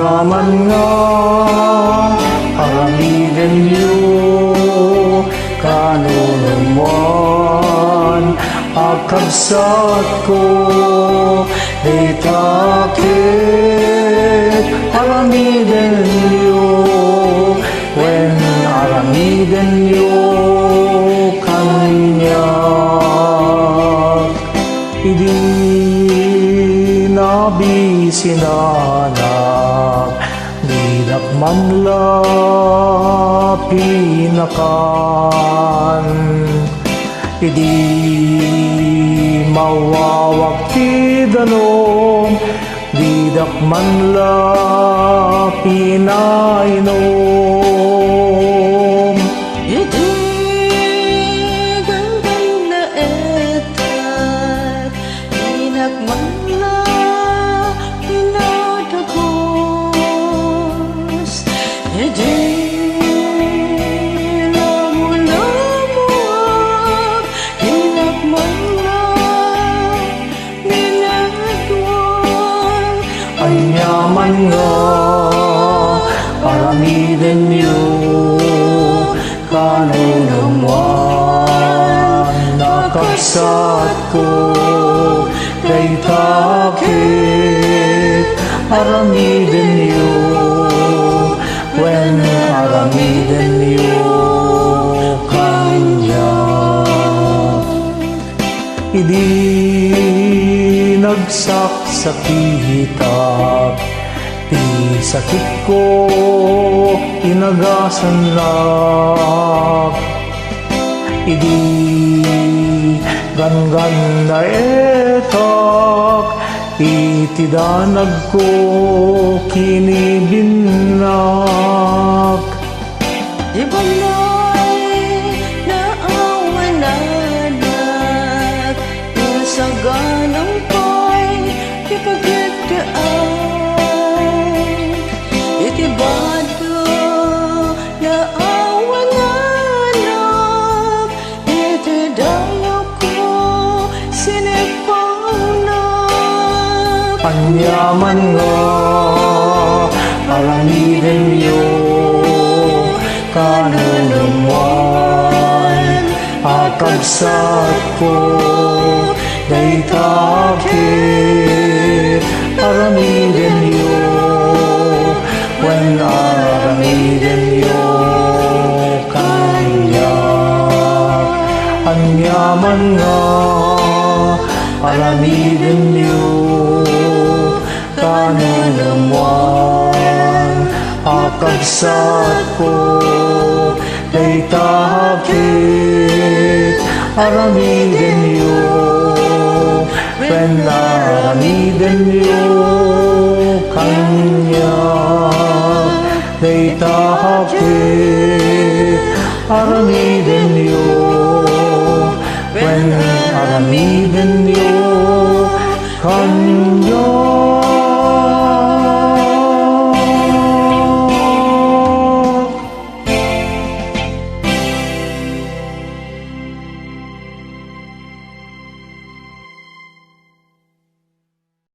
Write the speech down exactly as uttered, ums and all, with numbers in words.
Aman nga aramidenyo, kanunumwan a kabsatko, dayta ket aramidenyo, wen aramidenyo kaniak. Idi nabisinanak, dinak man la pinakan. Idi mawawak ti danum, didak man la pinainom. Idi ganggannaetak, dinak man la pinadagos. Idi lamulamuak, dinak man la minadwag. Aniaman nga aramidenyo, kanunumwan a kabsatko, dayta ket aramidenyo, wen aramidenyo kaniak. Idi nagsaksakitak, ti sakitko inagasannak. Idi ganggannaetak, iti danagko kinibinnak. Di balay naawananak, insaganam pay ti pagdakdaan. Iti bado naawananak, iti dayawko sinipawnak. Aniaman nga aramidenyo, kanunumwan a kabsatko, dayta ket aramidenyo, wen aramidenyo kaniak. Aniaman nga aramidenyo, kanunumwan a kabsatko, dayta ket aramidenyo, wen aramidenyo